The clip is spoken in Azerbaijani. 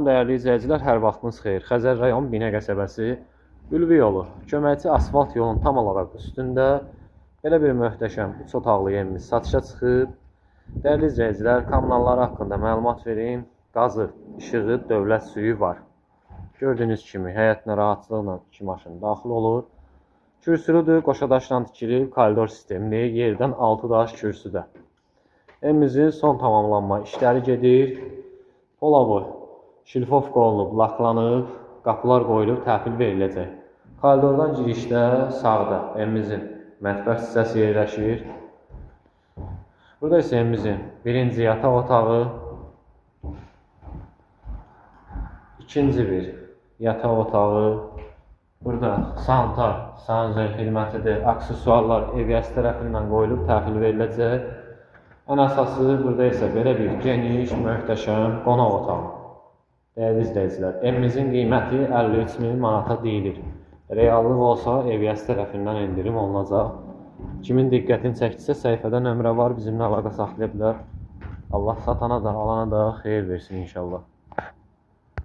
Salam dəyərli izləyicilər, hər vaxtınız xeyir. Xəzər rayon Binə qəsəbəsi Ülvi yolu, köməkçi asfalt yolun tam olaraq üstündə belə bir möhtəşəm 3 otaqlı evimiz satışa çıxıb. Dəyərli izləyicilər, kommunalları haqqında məlumat verim. Qazı, işığı, dövlət suyu var. Gördüyünüz kimi həyətinə rahatçılıqla 2 maşın daxil olur. Kürsülüdür, qoşa daşla tikilib, koridor sistemli, yerdən 6 daş kürsüdə. Evimizin son tamamlanma işləri gedir. Polavu şilfovka olunub, laklanıb, qapılar qoyulub, təhvil veriləcək. Koridordan girişdə sağda evimizin mətbəx hissəsi yerləşir. Burada isə evimizin birinci yataq otağı, ikinci bir yataq otağı, burada sanitar, sanuzel xidmətidir, aksesuarlar ev yəsi tərəfindən qoyulub, təhvil veriləcək. Ən əsası burada isə belə bir geniş, möhtəşəm qonaq otağı. Dəyərli izləyicilər, evimizin qiyməti 53.000 manata deyilir. Reallıq olsa ev yəsi tərəfindən endirim olunacaq. Kimin diqqətini çəkdisə səhifədə nömrə var, bizimlə əlaqə saxlaya bilər. Allah satana da, alana da xeyir versin inşallah.